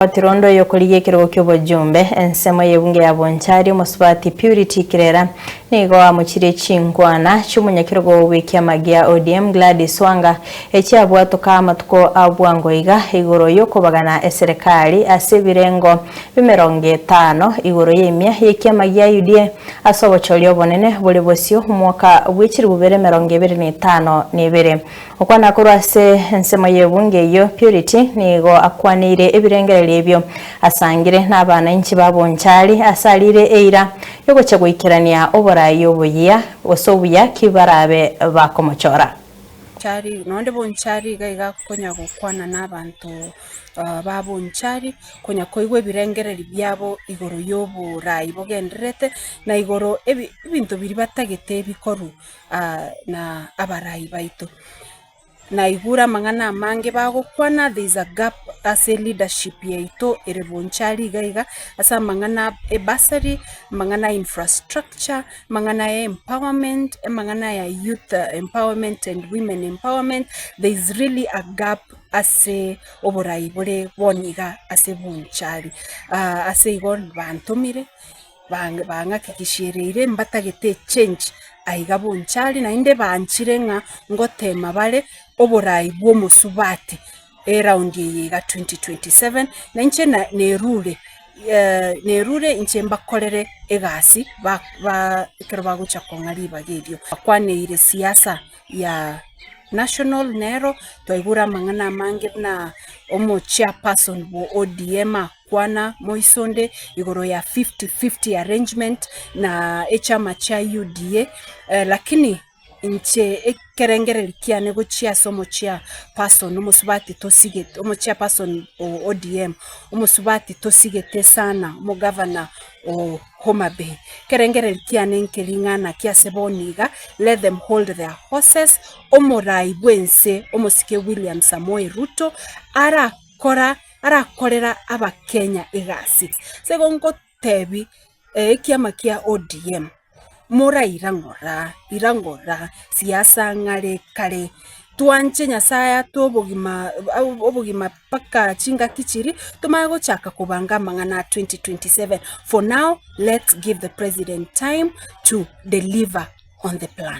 Otirondo oyokorigia ekerogo ki'obojumbe ensemo y'ebunge ya Bonchari omosubati Purity Kirera nigo amochirie chinkwana chi'omonyakerogo bw'ekiama gia ODM Gladys Wanga echiabwatoka amatuko a bwango iga igoro y'okobagana eserekari ase ebirengo bi'emerongo etano igoro y'emia y'ekiama gia UDA ase obochori obonene bore bosio omwaka bw'echiribu bere 2052. Okwana korwa ase ensemo y'ebunge eyio, Purity nigo akwaneire ebirengererio ebio asangire n'abanainchi ba Bonchari ase arire eira y'ogochia goikerania oborai oboyia gose obuya ki barabe bakomochora. Bonchari, nonde Bonchari iga iga konya gokwana n'abanto ba Bonchari, konya koigwa ebirengererio biabo igoro y'oborai bogendererete, na igoro ebi ebinto biria batagete bikorwe. na abarai baito. Naigure amang'ana amange bagokwana there is a gap ase leadership yaito ere bonchari iga iga, ase amang'ana a bursary, amang'ana a infrastructure, amang'ana ya empowerment, amang'ana ya youth empowerment and women empowerment, there is really a gap ase oborai bore bono iga ase bonchari. Ase igo bantomire. Bang'akikishiereire mbatagete echange aiga bonchari naende banchire ng'a ngotema bare oborai bw'omosubati eround eye iga 2027, na inche nerure nerure inche mbakorere egasi ba ba ekero bagocha kong'a ribaga erio. Bakwaneire siasa ya national nero, twaigure amang'ana amange buna omochairperson bwa ODM. Kwana moisonde igoro ya 50-50 arrangement na echama chia UDA, lakini inche ekerengereri kiane gochia ase omochairperson omosubati tosigete omochairperson o ODM, omosubati tosigete sana omogavana o Homa Bay. Ekerengereri kiane nkeri ng'a naki ase bono iga, let them hold their horses, omorai bwense omosike William Samoei Ruto arakora. arakorera abakenya egasi. Ase igo ngotebi ekiama kia ODM, moraira ng'ora, ira ng'ora, siasa ng'are kare, twanche Nyasaye atoe obogima obogima mpaka chingaki chiria, tomanye gochaka kobanga amang'ana a 2027. For now, let's give the president time to deliver on the plan.